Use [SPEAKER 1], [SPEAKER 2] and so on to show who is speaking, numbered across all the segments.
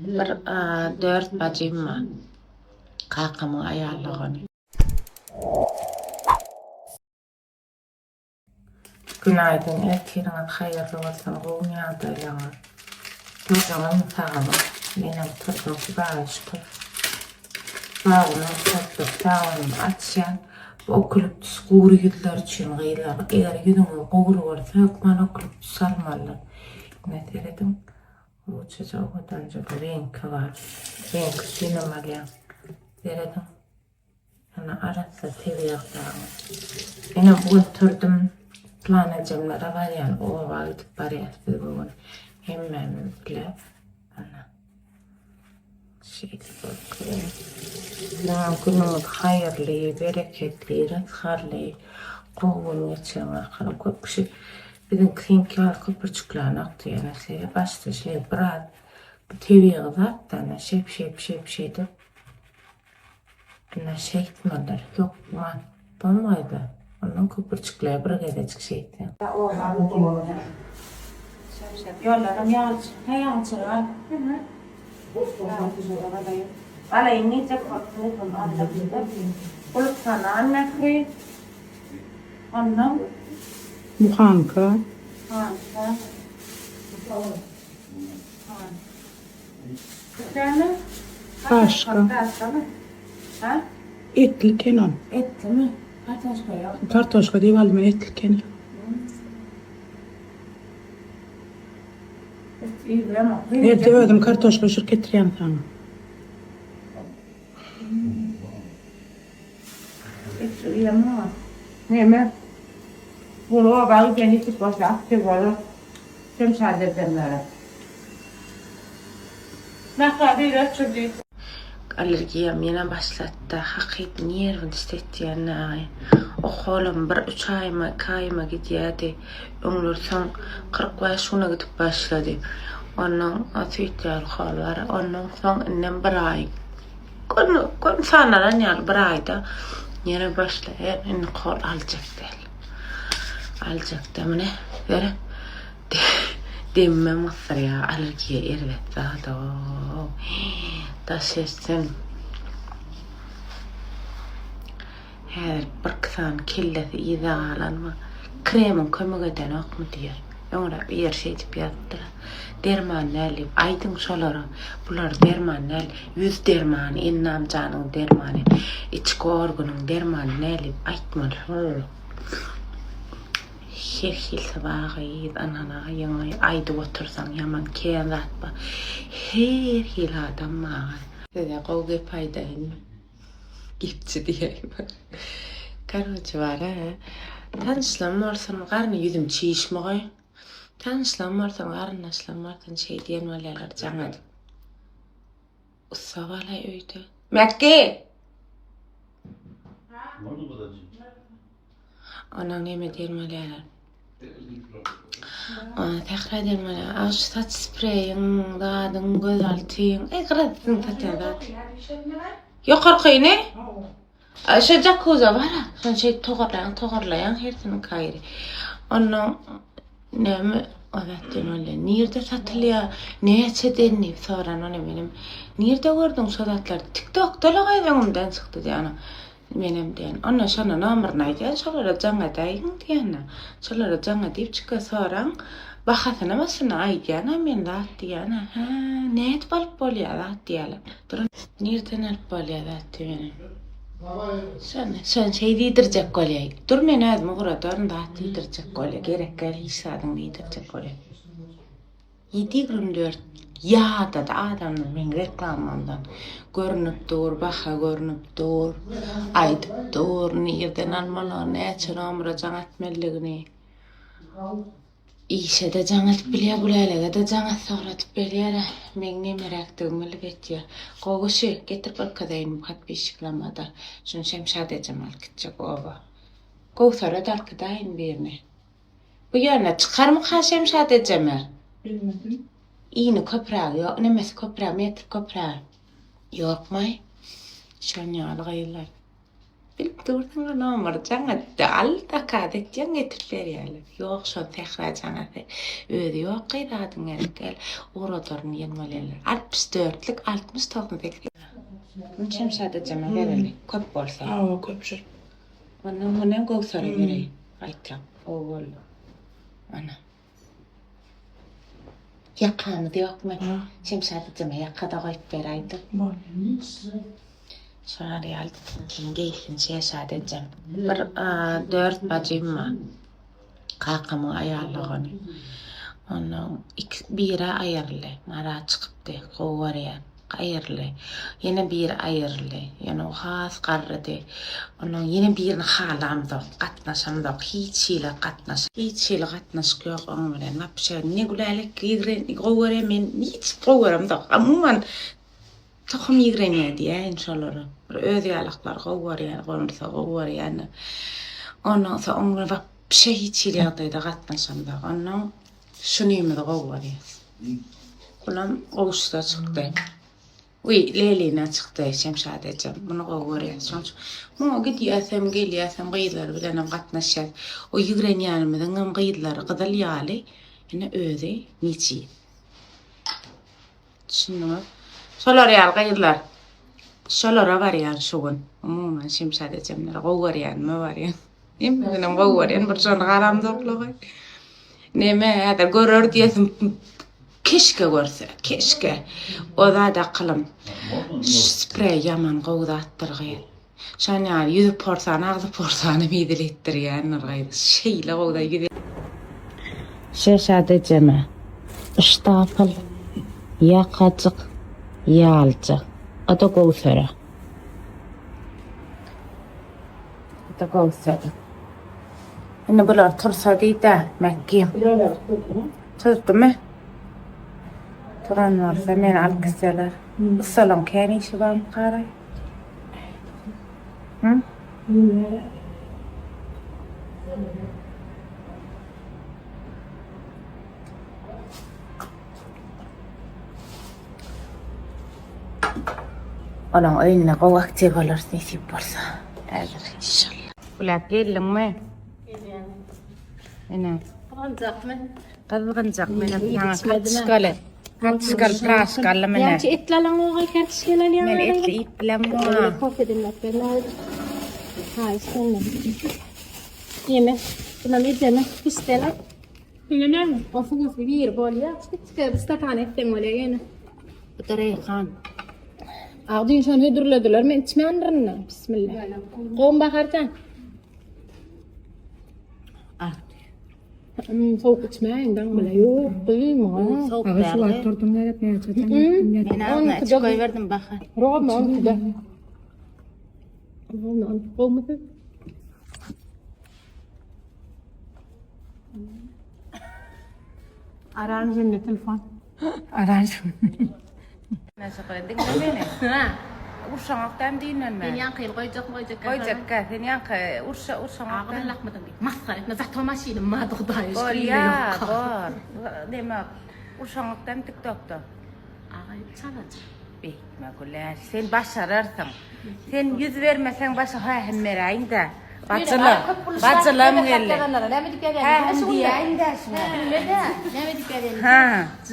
[SPEAKER 1] Bir dört bajym bar. Kakamyň aýal dogany. Günaýdyn ertiriňiz haýyrly bolsun gowmy ýagdaýlaryňyz Turduňyzmy sagamy menem turdum Hudaýa şükür Sabyny uçratdyk sabynymy açýan bu okuliptus gury ýüzler üçin gyzlar eger ýüzüňiz gury bolsa hökman okuliptus almalydyr ine serediň Uçuja owadanja bir reňki bar. Reňki üçinem alýan. Serediň. Ana arassa tebigy dagyň. Menem bu gün turdum. Plan ejemlere barýan. Oba gidip barýas biz bu gün. Hemmämiz bile. Ana. Şeýdip görkezeyim. Siziňem günüňiz haýyrly, bereketli, rysgally, gowy gün geçiriň bakalym. Köp kişi biziňki seňki ýaly köpürjiklänok diýýär. Şeýle başda şeýle biraz bu tebigy zat-da, ine şeýp şeýp şeýp şeýdip ine şeýtmelidir. Hökman bolmaýda. Ondan köpürjikler bir gezejik şeýtseň. Ýollaram ýagçy, hä ýagçylyk al. Alaýyn diýjek bolup durdum, aldym. Gulupsanan mähri. Ondan.
[SPEAKER 2] Muhanka.
[SPEAKER 1] Muhanka. Näme?
[SPEAKER 2] Paşka.
[SPEAKER 1] Ha?
[SPEAKER 2] Etli eken ol.
[SPEAKER 1] Etlimi? Kartoşka ýok.
[SPEAKER 2] Kartoşka diýip aldym men etli eken.
[SPEAKER 1] Et iýibilemok.
[SPEAKER 2] Erte özüm kartoşka bişirip getirýän saňa.
[SPEAKER 1] Et iýemok. Näme? Bul oba giden ýitip bolsa aktiw bolar. Şemşat ejemlere. Mähra biri öçürdi. Allergiýam ýene başlatda hakyt nerwini titretýän aý. Okolam bir üç aýma iki aýma gidýädi. Öňler soň 45 güne gidip başlady. Ondan süýt ýaly hol bar. Ondan soň indem bir aý. Gün gün sanalan ýaly bir aýda ýene başlaýar. Indi kol aljak däl. Aljak da mine. Bere. Demimem gysdyrýar. Allergiýa erbet zat o. Daş etsin. Häzir birki sany kellesi yza galanmy, kremiň kömek edenokmy diýer. Öňräk ýer şeýdip ýazypdyr. Derman däl diýip, aýdyň şolara. Bular derman däl, ýüz dermany, endam-janyň dermany, içki organyň dermany däl diýip aýtmaly şolara. Her hilsi bar gyz, anana ýaňy aýdyp otursaň ýaman kän zat bar. Her hili adam bar. Size gowy gep aýdaýynmy? Gepçi diýäýme. Karoçe bar-a. Tanyşlam bolsun, garny ýüzüm çişmi goý. Tanyşlam bolsun, garyndaşlam bolsun şeý diýen bolýarlar jaň edip. Ussa balaý öýde. Mäkgi! Onuň neme diýen bolýarlar. Sähra diýen bolýar. A şu saç spreýiň, zadyň, gözaltyň, eý gyrasyň satýan zat. Ýokarkyny? Şu jakuza bar-a. Şony şeýdip togarlaýaň, togarlaýaň hersiniň aýry. Ondan näme o zat diýen bolýar. Nirde satylýar? Näçeden diýip soran ony menem. Nirde gördüň şo zatlary? TikTokda-la gyz öňümden çykdy diýen. Menem diýen, onda şona nomerini aýdýan, şolara jaň edäýiň diýen-ä. Şolara jaň edip çyka soraň, bahasyny başyny aýdýan-a men zat diýýän-ä. Hä, nädip alyp bolýar zat diýýärler. Dur, nirden alyp bolýar zat diýmenem. Şony, şony şeý diýdirjek bolýar. Dur men özüm ugradaryn zat diýdirjek bolýar. Gerek däl hiç zadyň diýdirjek bolýar. 724 ýadady adamlar meň reklamamdan. Görnüp dur, baha görnüp dur. Aýdyp dur, nirden almalygyny, näçe nomera jaň etmelidigini. Işe-de jaň edip bilýär, Gülälege-de jaň etse ugradyp berýär. Meň nemeräkdigimi bilip etýär. Gowy şi, getirip görkezeýin podpisçiklamada. Şuny Şemşat ejem alyp gitjek oba. Göwsere-de alyp gidäýin birini. Bu ýöne çykarmyka Şemşat ejeme?
[SPEAKER 2] Bilmedim.
[SPEAKER 1] Ini köprägi ýok, nemesi köprägi, metr köprägi. Ýokmaý? Şon ýaly gyzlar. Bilip dursuň-a nomery jaň et-de al, zakaz etýäň getirip berýärler. Ýok şol Sähra jaň etse. Özi ýok gyz adyň gerek däl. Ugradaryn diýen bolýarlar. Altmyş dörtlük 60 98. Muny Şemşat ejeme bereli. Köp bolsa.
[SPEAKER 2] Hawa köp şol.
[SPEAKER 1] Ondan muny Göwsere bereýin. Gaýtam. Gowy boldy. Ana. Ýakamyz ýokmy? Şemşat ejeme ýaka-da goýup beräýdik. Şolar ýaly tikin geýsin Şemşat ejem. Bir dört bajym bar. Kakamyň aýal dogany. Ondan iki biri aýryldy. Mara çykypdy. Gowy görýän. Aýryldy. Ýene biri aýryldy. Ýöne o has garrydy. Ondan ýene birini halamzok, gatnaşamzok. Hiç hili gatnaş. Hiç hili gatnaşyk ýok oň bilen. Wapşe ne Gülälek ýigren gowy görýän men hiç gowy göremzok. Umuman tohum ýigrenýär diýäýin şolara. Bir öz ýalaklary gowy görýär, bolmasa gowy görýändir. Ondan soň oň bilen wapşe hiç hili ýagdaýda gatnaşamzok. Ondan şunymyzy gowy görýäs. Bulam gowşuda çykdy. Wiý, Lelina çykdy, Şemşat ejem. Muny gowy görýän. Şonuň üçin muňa gidýäsem, gelýäsem gyzlary bilenem gatnaşýas. O ýigrenýänimiziňem gyzlary gyzyl ýaly, ine özi niçi. Düşündiňiz? Şolar ýaly gyzlar. Şolara barýan şu gün. Umuman Şemşat ejemlere gowy görýänime barýan. Hemmesinem gowy görýän bir şony garamzoklygy. Neme häzir görer diýesim keşke görse, keşke. O zat akylym. Spreý ýaman gowy zatdyr gyz. Şon ýaly ýüzi porsan, agzy porsany mezil etdirýändir gyz. Şeýle gowy da ýüzi. Şemşat ejeme yştapyl, ýakajyk, ýaljak. O-da gowy söre. Bu-da gowy söz. Indi bular tursa diýdä, Mekgi. Turdumy? Turan bolsa meni alyp gitseler. Ussalaň kän işi barmy garaý? Hı? Olaň öýünde gowy aktiw bolarys nesip bolsa. Häzir inşallah. Gülap geldiňmi? Gelýän. Ene.
[SPEAKER 3] Gyzgynjakmy?
[SPEAKER 1] Gyzgynjak men saňa kartoşkaly. Kartoşkaly praşka aldym ene.
[SPEAKER 3] Ýa etli alaň ogaý kartoşkaly alýaň.
[SPEAKER 1] Men etli iýip bilemok.
[SPEAKER 3] Kofe demläp berme. Haýyş senden. Ýeme. Bunam ejeme pişdele. Ine näme? Goşy-goşy bir bolýar. Kiçijik bir stakan etseň bolýar ýene.
[SPEAKER 1] Bu da reýhan.
[SPEAKER 3] Agy düýn şony hödürlediler, men içmändirin-de. Bismillah. Gowmy Baharjan?
[SPEAKER 1] Ah.
[SPEAKER 3] Hmm, sowuk içmäýin daň bile. Ýok, gyýma.
[SPEAKER 1] Sowuk
[SPEAKER 2] Aga şu wagt
[SPEAKER 1] däldi.
[SPEAKER 2] durdum gerek näçe jaň
[SPEAKER 3] Hmm.
[SPEAKER 2] etdim
[SPEAKER 1] Men agzyna içip goýberdim Bahar.
[SPEAKER 3] Rovno 12-de. Rovno 12. Gowmy siz?
[SPEAKER 2] Aran jümle telefon. Aran jümle.
[SPEAKER 1] Näçe goýun diňle meni.
[SPEAKER 3] Ha.
[SPEAKER 1] Urşaňok däm düýnden
[SPEAKER 3] Sen
[SPEAKER 1] bäri.
[SPEAKER 3] ýaňky ýyl goýjak goýjak.
[SPEAKER 1] Goýjakka sen ýaňky urşa urşaňok
[SPEAKER 3] Agyr
[SPEAKER 1] däm.
[SPEAKER 3] lakmydyň diýip. Masgara etme. Zato maşynym mady Hudaýa şükür.
[SPEAKER 1] Bolýa bor. Demek urşaňok däm TikTokda.
[SPEAKER 3] Aga çalaja.
[SPEAKER 1] Beýtme Güläş, sen başararsyň. Sen ýüz bermeseň başa hähim beräýiň-dä. Bajylam, bajylam geldi.
[SPEAKER 3] Näme diýip ýazýar?
[SPEAKER 1] Hähim diýäýiň-dä şuňa.
[SPEAKER 3] Bilme-de. Näme diýip ýazýar?
[SPEAKER 1] Ha.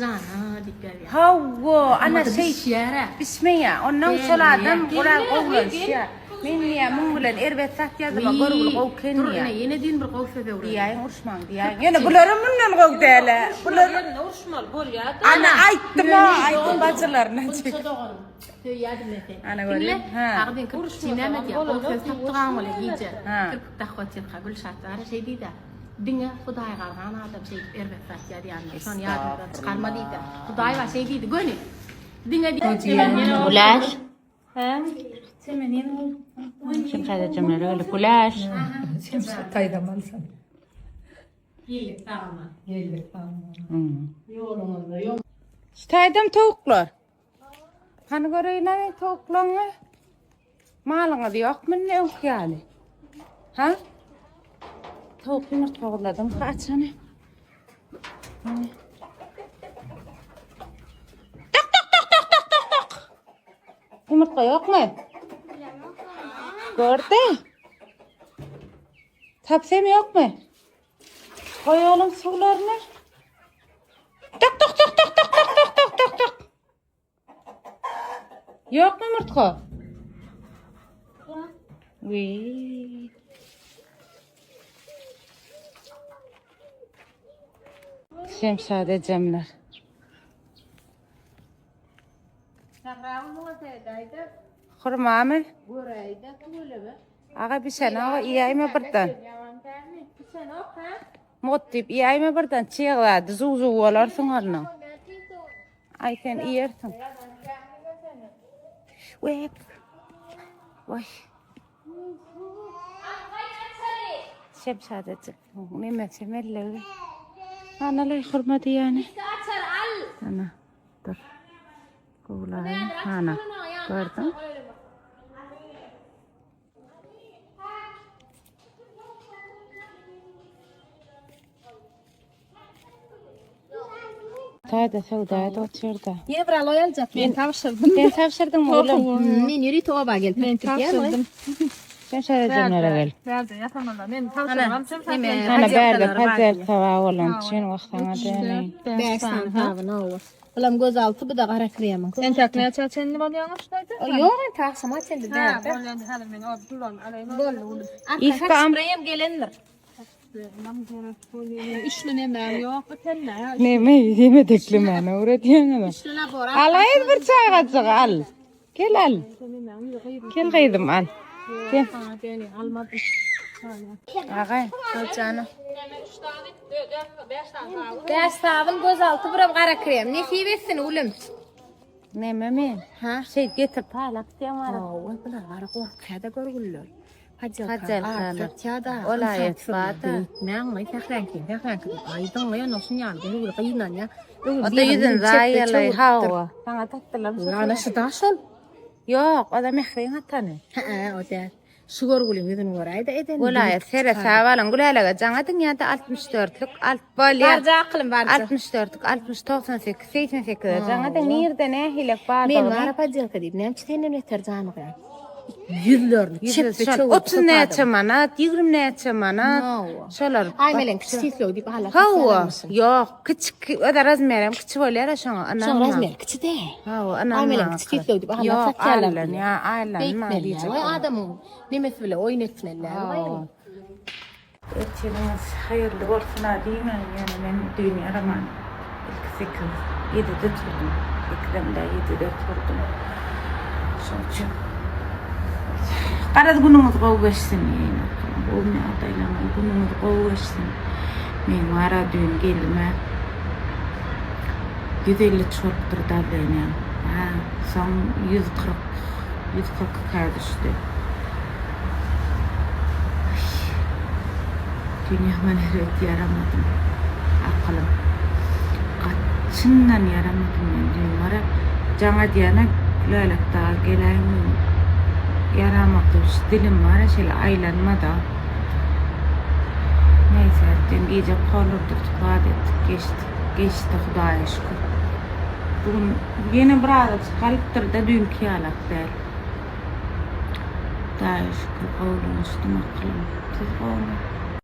[SPEAKER 3] Jana diýip ýazýar.
[SPEAKER 1] Hawa, ana şeý.
[SPEAKER 3] Bişýär-ä.
[SPEAKER 1] Bişmeýär. Ondan şol adam gural gowulanşýar. Men diýýär, muň bilen erbet zat ýazyma görgüli gowy eken
[SPEAKER 3] Dur
[SPEAKER 1] diýýär.
[SPEAKER 3] ine, ýene düýn bir gowy söz öwrendim.
[SPEAKER 1] Diýäýiň uruşmaň diýäýiň. Ýöne bularam mundan gowy däl-ä. Bular
[SPEAKER 3] Ýerinde uruşmaly bolýar-da.
[SPEAKER 1] Ana aýtdym-a, aýtdym bajylaryna.
[SPEAKER 3] Gunça doganym. Söýýärdim men seni.
[SPEAKER 1] Ana görýän.
[SPEAKER 3] Diňle, agy diň kirpiçi näme diýýär? Gowy söz tapdyk-a bolýar gije.
[SPEAKER 1] Ha.
[SPEAKER 3] Kirpik dakyp otyrka Gülşat bar şeý diýdi. Diňe Hudaý galgan adam şeýdip erbet zat ýazýandyr. Şony ýadyňdan çykarma diýdi. Hudaý bar şeý diýdi göni. Diňe diýdi.
[SPEAKER 1] Güläş. Şemşat ejemlere geldik. Güläş.
[SPEAKER 2] Şemşat taýdam alsam.
[SPEAKER 3] Geldik sag-aman.
[SPEAKER 2] Geldik sag-aman.
[SPEAKER 3] Ýoluňyzda ýol.
[SPEAKER 1] Şu taýdam towuklar. Hany göreýin-ä towuklaryňy. Malyňyz ýokmy indi öňki ýaly? Ha? Towuk ýumurtga gurladyň haçany? Tok tok tok tok tok tok tok. Ýumurtga ýokmy? Gördi. Tapsam ýokmy? Goý oğlum suwlaryny. Tok tok tok tok tok tok tok tok tok tok. Ýokmy ýumurtga? Wiý. Şemşat ejemler. Hurmamy? Aga bişenok iýäýme birden. Mut diýip iýäýme birden çyg zady zuw-zuw bolarsyň onnoň. Aý sen iýersiň. Wek. Waý. Şemşadajyk. Nemesi mellegi. Analay hurma diýýäni. Ana. Dur. Gowlaýyn. Ana. Gördüň? Taýda söwda edip otyrda.
[SPEAKER 3] Ýene bir aloý aljak. Men tabşyrdym.
[SPEAKER 1] Sen tabşyrdyňmy oglum?
[SPEAKER 3] Men ýörite oba gelip
[SPEAKER 2] Men tabşyrdym.
[SPEAKER 1] Sen şäherjemlere gel.
[SPEAKER 2] Bärde ýasamalar. Men tabşyrmam sen
[SPEAKER 3] Neme,
[SPEAKER 1] Ana bärde pazel tawa bolan üçin wah saňa däneýin.
[SPEAKER 3] 5 sany sabyn owa. Bulam göz alty, bu da gara kremiň.
[SPEAKER 2] Sen tak näçe çenli bolýaň şularda?
[SPEAKER 3] Ýok, entek agşama çenli
[SPEAKER 2] Ha,
[SPEAKER 3] bärde.
[SPEAKER 2] bolýan häzir men o puldan alaýyn.
[SPEAKER 3] Boldy, uly.
[SPEAKER 1] Yska
[SPEAKER 3] Arka spreyem gelendir.
[SPEAKER 2] Üçlü nemäm ýok, ötende.
[SPEAKER 1] Neme ýeme deklemäne öwredýäňiz.
[SPEAKER 3] Üçlü nabor.
[SPEAKER 1] Al aýt bir çagajygy al. Gel al. Gel gyzym al. Gel. Agay.
[SPEAKER 3] Jana. 5 sabyn göz alty biram gara krem. Nesip etsin ulum.
[SPEAKER 1] Neme men?
[SPEAKER 3] Ha?
[SPEAKER 1] Şey getir paýlak diýen bar.
[SPEAKER 3] Owa, bular gara gorkýa-da görgüliler.
[SPEAKER 1] Hajalkalar. Ol aýat bar-da.
[SPEAKER 3] Näme, sähräňki, sähräňki. Aýdyň, ýa şun ýaly görgüli gynanýa.
[SPEAKER 1] O da ýüzün zaýalay hawa. Saňa tatdylar.
[SPEAKER 3] Ana şu da şol.
[SPEAKER 1] Ýok, o da Mehriň atany.
[SPEAKER 3] Hä, o däl. Şu görgüliň ýüzüni göräýde eden.
[SPEAKER 1] Welaýat seresap alyň. Gülälege jaň ediň ýa-da 64-lük alt bolýar.
[SPEAKER 3] Barja akylym barja.
[SPEAKER 1] 64-lük 60 98 88-e jaň ediň. Nirde nähilek
[SPEAKER 3] Men
[SPEAKER 1] bardygyny.
[SPEAKER 3] gara poddelka diýip, näme üçin senden beter janygyýan? Ýüzlerini çepbe çöwürip.
[SPEAKER 1] 30 näçe manat, 20 näçe manat.
[SPEAKER 3] Hawa.
[SPEAKER 1] Şolar.
[SPEAKER 3] Aý melen kiçi sislew diýip hala.
[SPEAKER 1] Hawa. Ýok, kiçik, o da razmerem kiçi bolýar şoňa.
[SPEAKER 3] Şoň razmeri kiçi däl.
[SPEAKER 1] Hawa, ynanma.
[SPEAKER 3] Aý melen kiçi sislew diýip hala
[SPEAKER 1] Ýok,
[SPEAKER 3] satýarlar.
[SPEAKER 1] aýlan, ýa aýlanma diýjek.
[SPEAKER 3] Beýtmeli. Adamyň nemesi bile oýun etmeli.
[SPEAKER 1] Ertiriňiz haýyrly bolsun a diýmän ýöne men düýn ýaraman ilki sekiz ýedide turdum sekizem däl ýedide turdum şoň üçin garaz günüňiz gowy geçsin ýene gowy ýagdaýlaryňyz günüňiz gowy geçsin meň bara düýn gelime 153 bolupdyr dawleniýam ha soň 140 142 düşdi Dünýäme erbet ýaramadym. Akylym. Gaty çyndan ýaramadym men düýn bara. Jaň edýäne Gülälek dagy geläýiň ýaramakda şu dilim bara şeýle aýlanmada. Neýse düýn gije kol urdurdyk zat etdik geçdik. Geçdi Hudaýa şükür. Bu gün ýene bir azajyk galypdyrda düýnki ýalak däl. Hudaýa şükür gowulanşdym akylym. Siz gowumy?